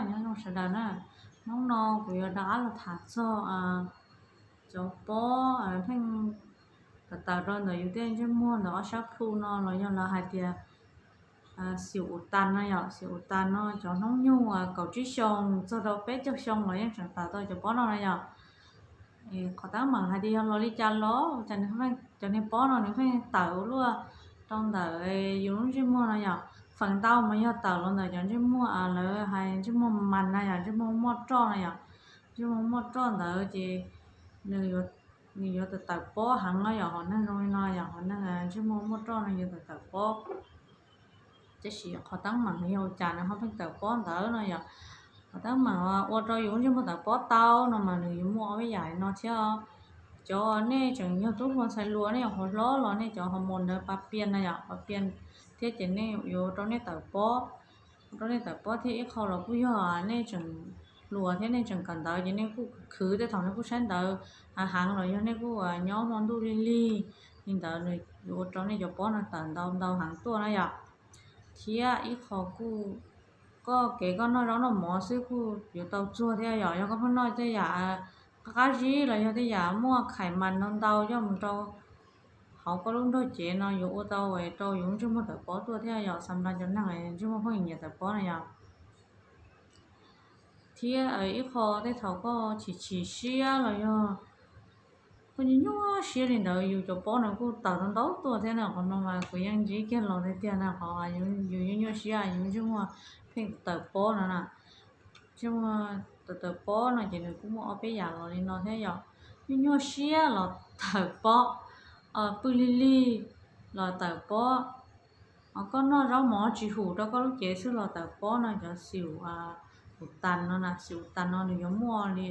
Nyob zoo sawv daws na, hnub no kuv yuav rov qab los tham txog cov pob pheej tawm tawm rau ntawm yus tej ntsej muag ntawm ob sab plhu no los yog lawv hais tias xim u tas no yom. Xim u tas no cov hnub nyoog kaum tsib xyoo txog rau peb caug xyoo los yeej tseem tawm tau cov pob no na yom. Qhov teeb meem hais tias yog los li cas los cas cov niag pob no nws pheej tawm ua luaj rau ntawm yus lub ntsej muag no yom. Feem ntau mas yog tawm los ntawm cov ntsej muag lawv hais ntsej muag mas na yom, ntsej muag muaj roj na yom. Ntsej muag muaj roj ntawd ces nws yuav tawm tawm pob heev no yom. Hom neeg zoo li no yom, hom neeg ntsej muag muaj roj no yuav tawm tawm pob. Tab sis qhov teeb meem yog ua cas nws ho pheej tawm pob ntawd no yom. Qhov teeb meem ua rau yus lub ntsej muag tawm pob tau no mas nws yuav muaj ob peb yam li no thiab. Cov nej tseem yog tub hluas ntxhais hluas, nej yuav hlob los nej cov hormone ntawd pas pias na yom, pas pias thiab ces nej yuav ua rau nej tawm pob. Ua rau nej tawm pob thiab ib qho los kuj yog nej tseem hluas thiab nej tseem kawm ntawv ces nej kuj khwv tej thaum nej kuj saib ntawv heev los yog nej kuj nyob hmo ntuj lig lig li ntawd nws yuav ua rau nej cov pob no tawm ntau ntau heev tuaj na yom. Thiab ib qho kuj koj kev koj noj zaub noj mov xwb kuj yuav tau txuag thiab yom. Yog koj pheej noj tej yam qab qab zib los yog tej yam muaj khais mas ntau ntau coj mus rau hauv koj lub nrog cev no yuav ua tau rau yus lub ntsej muag tawm pob tuaj thiab yom. Xam nra cov neeg ntsej muag pheej nyiam tawm pob na yom. Thiab ib qho tej thaum koj chim chim siab los yog koj nyuaj nyuaj siab li ntawd yus cov pob no kuj tawm ntau ntau tuaj thiab na. Qhov no mas kuv yeej ntsib kiag los tiag tiag na, qhov yus nyuaj nyuaj siab yus ntsej muag pheej tawm pob no na. Ntsej muag tawm tawm pob no ces nws kuj muaj ob peb yam los li no thiab yom. Nyuaj nyuaj siab los tawm pob, pw lig lig los tawm pob, koj noj zaub mov tsis hum rau koj lub cev xwb los tawm pob no. Cov xim u tas no na, xim u tas no nws yuav muaj li,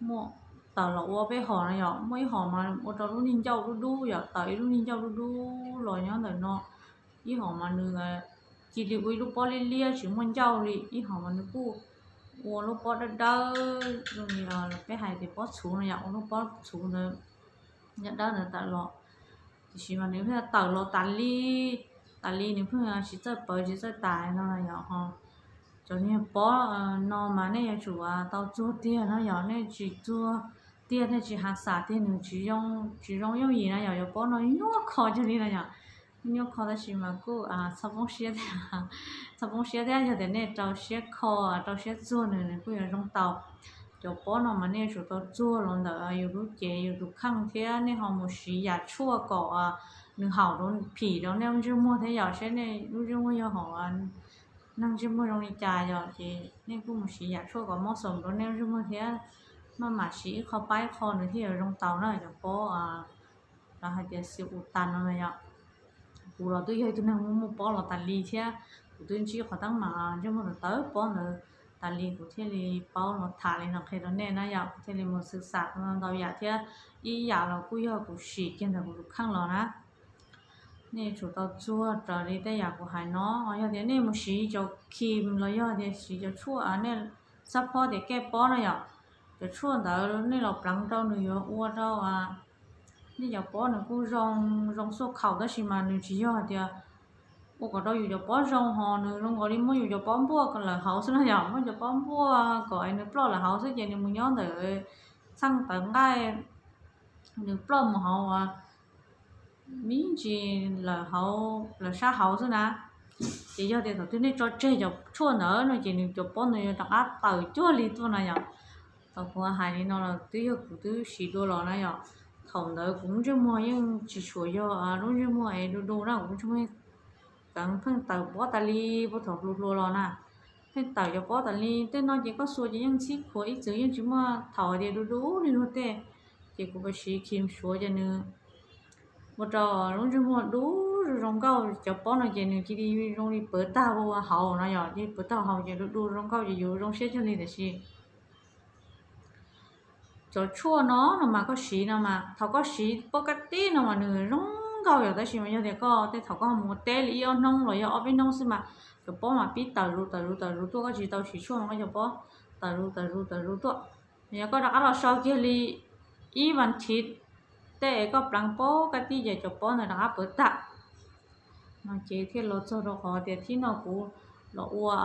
muaj tawm los ua peb hom no yom. Muaj ib hom mas ua rau lub niag ncauj dub dub yom, tawm ib lub niag ncauj dub dub los nyob ntawm no. Ib hom mas nws cia li ua ib lub pob liab liab tsis muaj ncauj li, ib hom mas nws kuj ua lub pob dawb dawb zoo li peb hais tias pob txhuv no yom, ua lub pob txhuv ntawd dawb dawb ntawd tawm los. Tiam sis mas nws pheej tawm los tas li, tas li nws pheej tsis txawj pawv tsis txawj tas no yom. Ho cov niag pob no mas nej yuav tsum tau txuag tiag no yom, nej tsis txuag tiag nej tsis hav xam tiag nws tsis zoo yooj yim na yom. Cov pob no nyuaj kho cuag li no yom. Nyuaj kho tab sis mas kuj txhob poob siab thiab, txhob poob siab thiab. Yog tias nej rau siab kho, rau siab txuag nws nws kuj yuav zoo tau. Cov pob no mas nej yuav tsum tau txuag los ntawm yus lub cev yus tus kheej thiab nej ho mus siv yam tshuaj kom nws haum rau phim rau nej lub ntsej muag thiab yom. Saib nej lub ntsej muag yog hom neeg ntsej muag zoo li cas yom, ces nej kuj mus siv yam tshuaj kom mob xoom rau nej lub ntsej muag thiab. Maj mam siv ib qho pab ib qho nws thiaj yuav zoo tau na cov pob lawv hais tias xim u tas no na yom. Kuv los twb yog ib tug neeg muaj muaj pob los tas li thiab, kuv twb ntsib qhov teeb meem ntsej muag tawm tawm pob ntawd tas li kuv thiaj li paub los tham li no qhia rau nej na yom. Kuv thiaj li mus xwm xam ntau yam thiab, ib yam los kuj yog kuv sim kiag ntawm kuv tus kheej los na. Nej yuav tsum tau txuag raws li tej yam kuv hais no. Yog tias nej mus siv cov kheem los yog tias siv cov tshuaj nej xab phob tias kaj pob na yom, cov tshuaj ntawd nej los pleev rau nws yuav ua rau nej cov pob nws kuj zoo, zoo xuaj khaum tab sis mas nws tsis yog hais tias ua kom rau yus cov pob zoo, ho nws zoo nkaus li muab yus cov pob npuaj lawm hauv xwb no yom. Muab cov pob npuaj kom nws ploj lawm hauv xwb ces nws mus nyob ntawm txheej tawv nqaij, nws ploj mus hauv me ntsis lawm hauv lawm sab hauv xwb na. Ces yog tias thaum twg nej tso tseg cov tshuaj ntawd no ces nws cov pob ntawd yuav rov qab tawm cuag li tuaj na yom. Thaum kuv hais li no los twb yog kuv twb siv dua los na yom. Thaum ntawd kuv lub ntsej muag yeej tsis tshua yog lub ntsej muag es du du na, kuv lub ntsej muag pheej tawm pob tas li puag thaum hluas hluas los na. Pheej tawm cov pob tas li, tej no ces koj xuas ces yeej ntxhib khuav ib txwm yeej tsis muaj thaum hais tias du du li luag tej. Ces kuv pab siv kheem suav ces nws ua rau lub ntsej muag du du zoo nkauj. Cov pob no ces nws cia li zoo li pawv tag ua hauv no yom, cia li pawv tag hauv ces du du zoo nkauj ces yus zoo siab cuag li. Tiam sis cov tshuaj no no mas koj siv no mas thaum koj siv pob kab tib no mas nws zoo nkauj yom, tab sis mas yog tias koj tej thaum koj mus ua teb li ib ob hnub los yog ob peb hnub xwb mas cov pob mas pib tawm zus tawm zus tawm zus tuaj, koj tsis tau siv tshuaj mas koj cov pob tawm zus tawm zus tawm zus tuaj. Yog koj rov qab los so kiag li ib vas thiv tej es koj pleev pob kab tib ces cov pob ntawd rov qab pawv tag. No ces thiaj los txog rau qhov tias thib no kuv los ua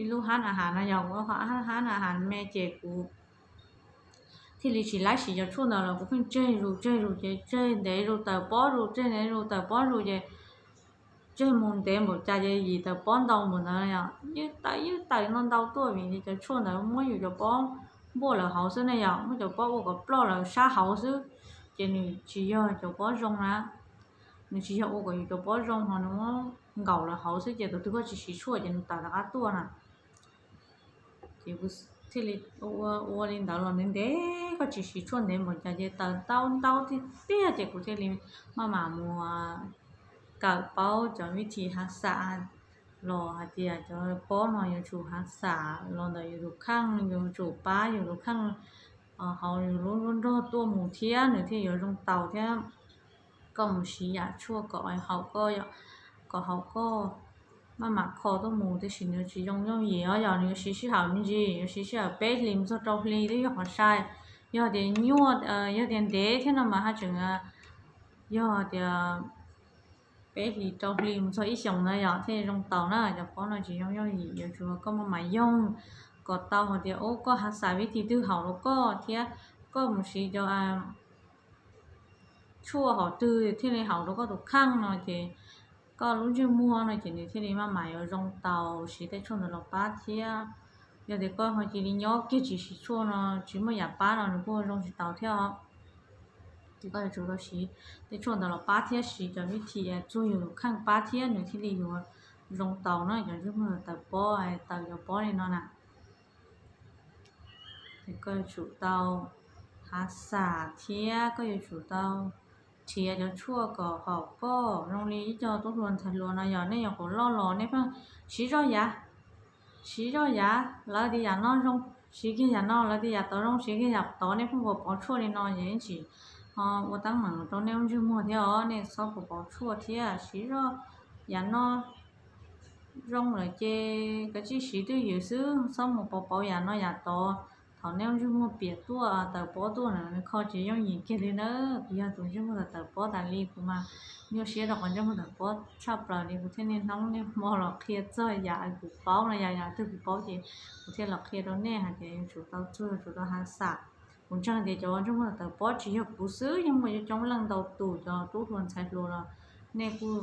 ib lub hab a has no yog kuv ua qhov hab a has me ces kuv thiaj li tsis laib siv cov tshuaj ntawd los kuv pheej tseg zus tseg zus ces tseg ntev zus tawm pob zus tseg ntev zus tawm pob zus ces tseg mus ntev npaum cas ces yim tawm pob ntau npaum ntawd yom, ywj tawm ywj tawm ntau ntau tuaj vim cov tshuaj ntawd muab yus cov pob npuaj lawm hauv xwb ne yom, muab cov pob ua kom ploj lawm sab hauv xwb, ces nws tsis yog cov pob zoo na, nws tsis yog ua kom yus cov pob zoo ho nws muab nkaum lawm hauv xwb ces thaum twg koj tsis siv tshuaj ces nws tawm rov qab tuaj na. Ces kuv thiaj li ua ua li ntawd los ntev ntev, koj tsis siv tshuaj ntev npaum cas ces tawm ntau ntau tiag tiag ces kuv thiaj li maj mam mus kawm paub cov vib thim hav xam los hais tias cov pob no yuav tsum hav xam los ntawm yus tus kheej, yuav tsum pab yus tus kheej hauv yus lub nruab nrog tuaj mus thiab nws thiaj yuav zoo tau thiab. Koj mus siv yam tshuaj kom haum koj, kom haum koj maj mam kho tuaj mus tiam sis nws tsis zoo yooj yim os, yog nws yuav siv sij hawm me ntsis, yuav siv sij hawm peb hlis mus txog rau hli twb yog qhov sai. Yog tias nyuaj, yog tias ntev thiab no mas haj tseem yog tias peb hlis rau hli mus txog ib xyoos ntawd yom thiaj zoo tau na. Cov pob no tsis zoo yooj yim, yuav tsum koj maj mam yoog kom tau hais tias ub koj hav xam vib thim twg haum rau koj thiab koj mus siv cov tshuaj hom twg thiaj li haum rau koj tus kheej no ces koj lub ntsej muag no ces nws thiaj li maj mam yuav zoo tau. Siv tej tshuaj ntawd los pab thiab. Yog tias koj ho cia li nyob kiag tsis siv tshuaj no tsis muaj yam pab no nws kuj zoo tsis tau thiab os. Ces koj yuav tsum tau siv tej tshuaj ntawd los pab thiab siv cov vib thim txuag yus tus kheej pab thiab nws thiaj li yuav zoo tau na. Cov ntsej muag tawm pob, tawm cov pob li no na, ces koj yuav tsum tau hav xam thiab koj yuav tsum tau nrhiav cov tshuaj kom haum koj zoo li ib co tub hluas ntxhais hluas no yog nej nyuam qhuav loj los nej pheej siv zoj yav, siv zoj yav, lawv tias yam no zoo siv kiag yam no, lawv tias yam tod zoo siv kiag yam tod, nej pheej pov pov tshuaj li no ces yeej tsis ho ua teeb meem rau nej lub ntsej muag thiab os. Nej txhob pov pov tshuaj thiab siv zoj yam no zoo lawm ces kav tsij siv twj ywm xwb, txhob mus pov pov yam no yam tod. Thaum nej lub ntsej muag piam tuaj tawm pob tuaj na nws kho tsis yooj yim kiag li na. Kuv yog tus ntsej muag tawm tawm pob tas li kuv mas nyuaj siab rau qhov ntsej muag tawm pob tshaj plaws li, kuv thiaj niaj hnub niaj hmo los qhia txog yam kuv paub no, yam yam twg kuv paub ces kuv thiaj los qhia rau nej hais tias yuav tsum tau txuag yuav tsum tau hav xam. Kuv ntseeg tias cov ntsej muag tawm pob tsis yog kuv xwb, yeej muaj coob coob leej ntau tus cov tub hluas ntxhais hluas los nej kuj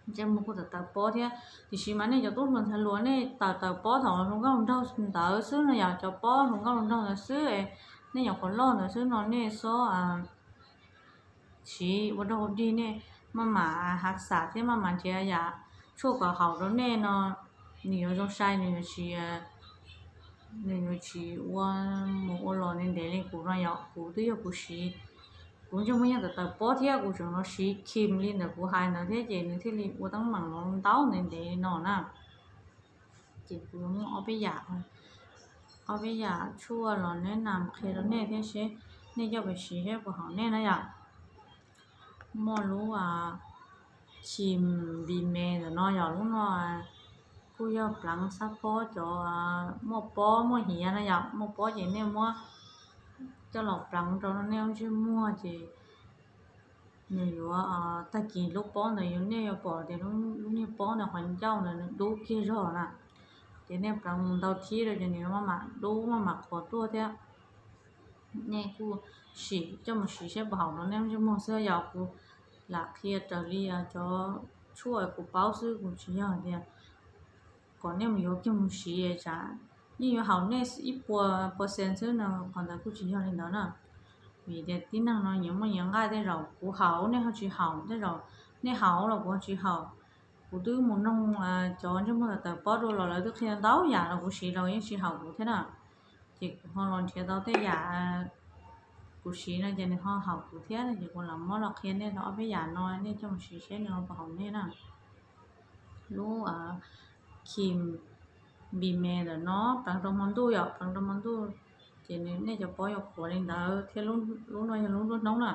ntsej muag kuj tawm tawm pob thiab. Tiam sis mas nej cov tub hluas ntxhais hluas nej tawm tawm pob thaum hluas nkauj hluas nraug ntawd xwb no yom, cov pob hluas nkauj hluas nraug ntawd xwb, nej nyuam qhuav loj ntawd xwb no nej txhob siv ua dog ua dig, nej maj mam hav xam thiab maj mam nrhiav yam tshuaj kom haum rau nej no, nws yuav zoo sai, nws yuav tsis nws yuav tsis ua mus ua los ntev ntev li kuv no yom. Kuv twb yog kuv siv, kuv ntsej muag yeej tawm tawm pob thiab kuv tseem los siv cream li ntawm kuv hais ntawd thiab ces nws thiaj li ua teeb meem los ntau ntev ntev li no na. Ces kuv yuav muaj ob peb yam, ob peb yam tshuaj los neb nam qhia rau nej thiab seb nej coj pes siv seb puas haum nej na yom. Muaj lub cream Be Me ntawm no yom, lub no kuj yog pleev xab pob cov muaj pob muaj hiav na yom, muaj pob ces nej muab coj los pleev rau nej lub ntsej muag ces nws yuav tag kis lub pob ntawd yuav, nej yuav pom tias lub niag pob ntawd qhov ncauj ntawd nws dub kiag zog na. Ces nej pleev mus ntau thib rau ces nws yuav maj mam dub maj mam qhuav tuaj thiab. Nej kuj sim coj mus siv seb puas haum rau nej lub ntsej muag xwb yom. Kuv lam qhia raws li cov tshuaj kuv paub xwb, kuv tsis yog tias kom nej mus yuav kiag mus siv tsam yeej yuav haum nej ib puas percent xwb no, qhov ntawd kuj tsis yog li ntawd na. Vim tias tib neeg no nyias muaj nyias nqaij, tej zaum kuv haum nej ho tsis haum, tej zaum nej haum los kuv ho tsis haum. Kuv twb mus noog cov ntsej muag tawm tawm pob dua los lawv twb qhia ntau yam los kuv siv los yeej tsis haum kuv thiab na. Ces kuv ho los nrhiav tau tej yam kuv siv no ces nws ho haum kuv thiab no ces kuv lam muab los qhia nej tau ob peb yam no, nej coj mus siv seb nws ho puas haum nej na. Lub cream Be Me ntawm no pleev rau hmo ntuj yom, pleev rau hmo ntuj ces nej cov pob yuav qhuav li ntawd thiab. Lub no yog lub nruab hnub na,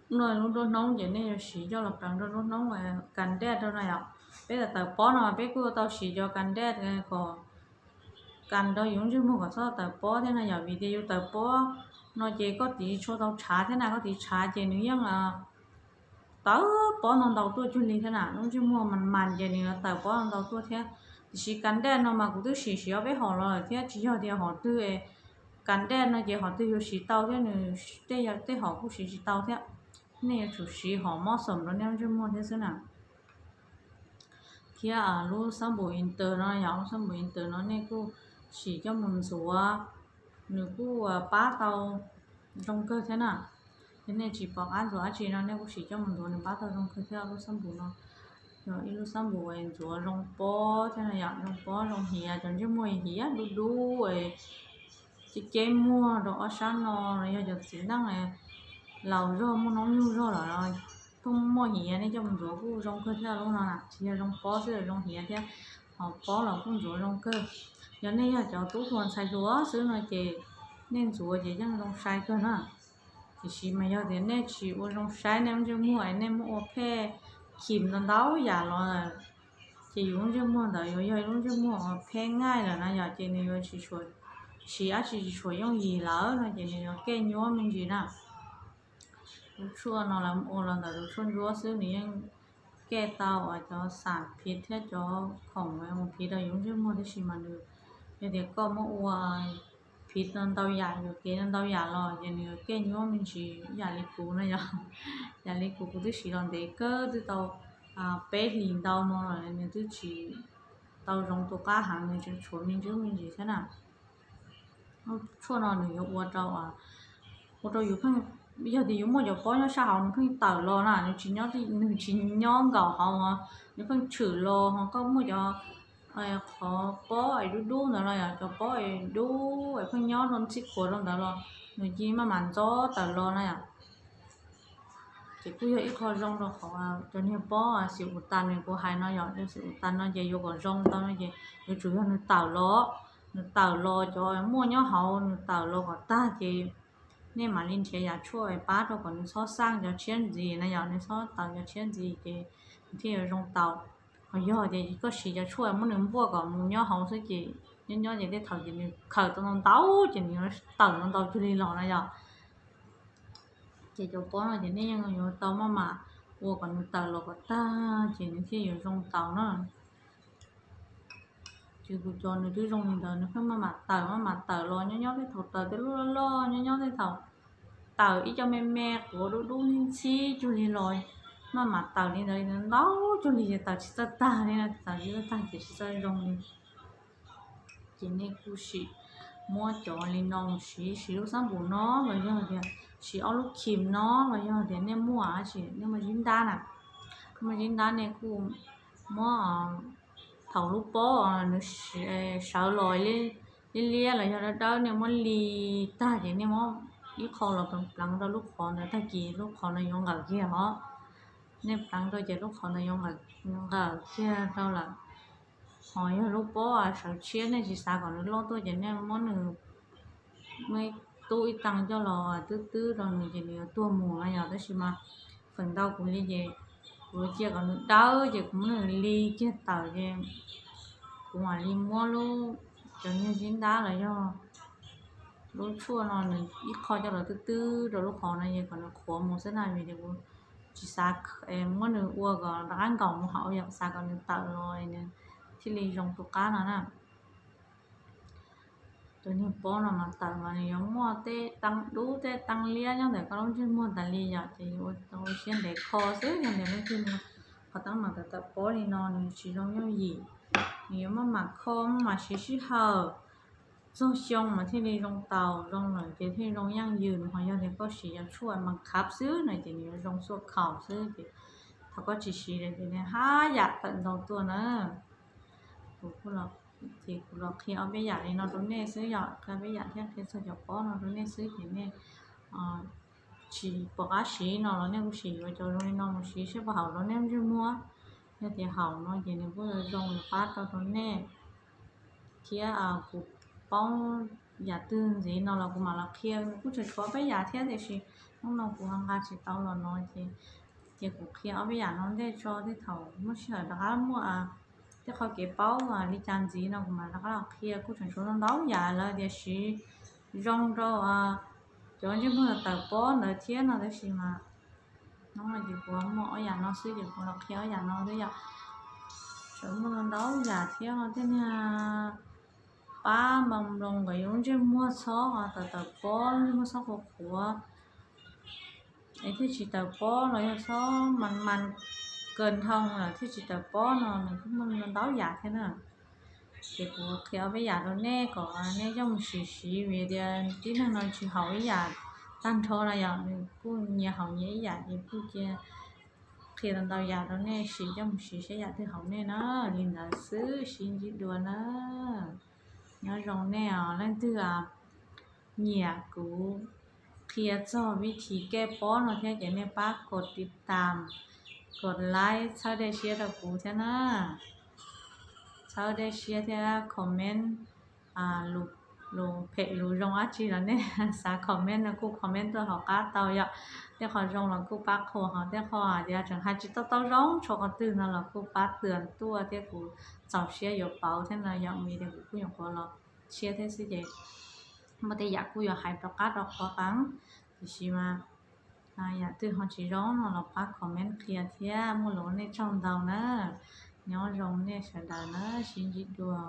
lub no lub nruab hnub ces nej yuav siv coj los pleev rau nruab hnub kas dej rau no yom. Peb tawm tawm pob no peb kuj tau siv cov kas dej kom kas rau yus ntsej muag kom txhob tawm pob thiab no yom, vim tias yus tawm pob no ces koj tiv tsis tshua tau tshav thiab na, koj tiv tshav ces nws yeej tawm pob ntau ntau tuaj cuag li thiab na. Lub ntsej muag mas mas ces nws yuav tawm pob ntau ntau tuaj thiab. Tiam sis kas daj no mas kuv twb sim siv ob peb hom los lawm thiab, tsis yog tias hom twg, kas daj no ces hom twg yuav siv tau thiab, nws tej hom kuj siv tsis tau thiab. Nej yuav tsum siv hom mob xoom rau nej lub ntsej muag thiab xwb na. Thiab lub xab npum inter no, yog lub xab npum inter no nej kuj sim coj mus ntxuav, nws kuj pab tau zoo kawg thiab na. Yog nej tsis pom qab ntxuav dab tsi no nej kuj sim coj mus ntxuav, nws pab tau zoo kawg thiab. Lub xab npum no yog ib lub xab npum ntxuav zoo pob thiab no yom, zoo pob zoo hiav, cov ntsej muag hiav dub dub, ceb ceb muag rau ob sab no los yog cov txiv neej laus zog muaj noob nyuj zog lawm, pheej muaj hiav, nej coj mus ntxuav kuj zoo kawg thiab. Lub no na tsis yog zoo pob xwb, zoo hiav thiab, ho pob los kuj ntxuav zoo kawg. Yog nej yog cov tub hluas ntxhais hluas xwb no ces nej ntxuav ces yeej zoo sai kawg na. Tiam sis mas yog tias nej tsis ua zoo saib nej lub ntsej muag es nej muab ua phem khim ntau ntau yam los, ces yus lub ntsej muag ntawd yuav yog lub ntsej muag phem ngaij lawm na yom, ces nws yuav tsis siv dab tsi, tsis tshua yooj yim lawm no ces nws yuav kej nyuab me ntsis na. Lub tshuaj no lawv ua los ntawm lub tshuaj ntsuab xwb, nws yeej kej tau cov xam phiv thiab cov khoom mus phiv rau yus lub ntsej muag, tab sis mas nws, yog tias koj muab ua phiv ntau yam, yuam kev ntau yam los ces nws yuav kej nyuab me ntsis yam li kuv no yom. Yam li kuv, kuv twb siv los ntev kawg, twb tau peb hlis ntau no los nws twb tsis tau zoo tus qab heev, nws tseem tshuav me ntsis me ntsis thiab na. Tshuaj no nws yuav ua rau, ua rau yus pheej, yog tias yus muaj cov pob nyob sab hauv nws pheej tawm los na, nws tsis nyob, nws tsis nyob nkaum hauv, nws pheej tshwm los ho koj muaj cov qhov pob es dub dub ntawd los yom, cov pob es dub es pheej nyob rau ntxhib qhuav rau ntawd los nws cia li maj mam ntxob tawm los na yom. Ces kuj yog ib qho zoo rau qhov cov niag pob xim us tas nws kuv hais no yom, cov xim us tas no ces yuav kom zoo tau no ces yuav tsum yog nws tawm los, nws tawm los cov muaj nyob hauv nws tawm los kom tag ces nej mam li nrhiav yam tshuaj pab rau kom nws txhob xaj cov tshiab ntxiv na yom, nws txhob tawm cov tshiab ntxiv ces nws thiaj yuav zoo tau. Ho yog tias koj siv cov tshuaj muab nws npuaj kom mus nyob hauv xwb ces nyob nyob ces tej thaum ces nws khaws tau ntau ntau ces nws yuav tawm ntau ntau cuag li los na yom. Ces cov pob no ces nej yeej yuav tau maj mam ua kom nws tawm los kom tag ces nws thiaj yuav zoo tau na. Ces kuv cov nws twb zoo li ntawd, nws pheej maj mam tawm maj mam tawm los, nyob nyob tej thaum tawm tej lub loj loj, nyob nyob tej thaum tawm ib co me me quav dub dub ntxhib cuag li los, maj mam tawm li ntawd li ntawd ntau cuag li ces tawm tsis txawj tag li, tawm tsis txawj tag ces tsis txawj zoo li. Ces nej kuj sim muab cov li no mus siv, siv lub xab npum no los yog tias siv ob lub khim no los yog tias nej muaj dab tsi, nej muaj zib ntab na, nej muaj zib ntab nej kuj muab thaum lub pob nws sawv los liab liab los yog dawb dawb nej muab li tag ces nej muab ib qho los pleev pleev rau lub qhov ntawd tag kis lub qhov ntawd yuav nqawm kiag os. Nej pleev rau ces lub qhov ntawd yuav nqawm kiag rau lawm. Ho yog lub pob sawv tshiab nej tsis xav kom nws loj tuaj ces nej muab nws, muab tub ib tee coj los twb twb rau nws ces nws yuav tuag mus no yom. Tab sis mas feem ntau kuv li ces kuv cia kom nws dawb ces kuv muab nws li kiag tawm ces kuv mam li muab lub, cov niag zib ntab los yog lub tshuaj no nws ib qho coj los twb twb rau lub qhov no es kom nws qhuav mus xwb na, vim tias kuv tsis xav muab nws ua kom rov qab nkaum mus hauv, yog xav kom nws tawm los nws thiaj li zoo tus qab no na. Tus niag pob no mas tawm mas nws yuav muaj tej tee dub tej tee liab nyob ntawm koj lub ntsej muag tas li yom, ces yuav ua siab ntev kho xwb. Yog tias leej twg qhov teeb meem tawm tawm pob li no nws tsis zoo yooj yim, nws yuav maj mam kho maj mam siv sij hawm txog xyoo mas thiaj li zoo tau, zoo lawm ces thiaj zoo yeej yws. Ho yog tias koj siv cov tshuaj mas khab xwb no ces nws yuav zoo xuaj khaus xwb ces thaum koj tsis siv lawm ces nws haj yam tawm ntau tuaj na. Kuv, ces kuv los qhia ob peb yam li no rau nej xwb yom, qhia peb yam thiab qhia txog cov pob no rau nej xwb ces nej tsis pom qab siv no los nej kuj sim yuav cov zoo li no mus siv saib puas haum rau nej ntsej muag. Yog tias haum no ces nws kuj yuav zoo yuav pab tau rau nej. Thiab kuv paub yam twg ntxiv no los kuv mam los qhia, kuj tseem tshuav peb yam thiab tiam sis hnub no kuv ho nqa tsis tau los no ces, ces kuv qhia ob peb yam no ntej tso, tej thaum muaj sij hawm rov qab muaj tej qhov kev paub li cas ntxiv no kuv mam rov qab los qhia. Kuj tseem tshuav ntau yam lawv tias siv zoo rau cov ntsej muag tawm pob ntawd thiab no, tab sis mas Ces kuv muaj ob yam no xwb ces kuv los qhia ob yam no xwb yom. Tseem muaj ntau yam thiab, tej niag pab npoo nploos nkawd yuav lub ntsej muag xob tawm tawm pob, lub ntsej muag xob qhuav qhuav es thiaj tsis tawm pob los yog xob mas mas kaw nthoo lawm thiaj tsis tawm pob no nws kuj muaj ntau yam thiab na. Ces kuv qhia ob peb yam rau nej kom nej coj mus siv siv vim tias tib neeg no tsis haum ib yam tag nrho no yom, nws kuj nyias haus nyias ib yam ces kuj cia qhia ntau yam rau nej siv coj mus siv saib yam twg haum nej na. Li ntawd xwb, sib ntsib dua na. Nyob zoo nej os, leej twg nyiam kuv qhia txog vib thib kej pob no thiab ces nej pab kos tiv tam, kos like txhawb dej siab rau kuv thiab na. Txhawb dej siab thiab comment lus phem lus zoo dab tsi los nej xav comment no kuj comment tuaj hauv qab tau yom. Tej qhov zoo los kuj pab qhuas, ho tej qhov hais tias tseem hais tsis tau tau zoo tshua qhov twg no los kuj pab tws tuaj thiab kuv txaus siab yuav pauv thiab no yom. Vim tias kuv kuj nyuam qhuav los tshiab thiab xwb ces muaj tej yam kuj yuav hais rov qab rov qhuav qeeb, tiam sis mas yam twg ho tsis zoo no los pab comment qhia thiab. Muaj lus nej tsaug ntau na. Nyob zoo nej sawv daws na, sib ntsib dua.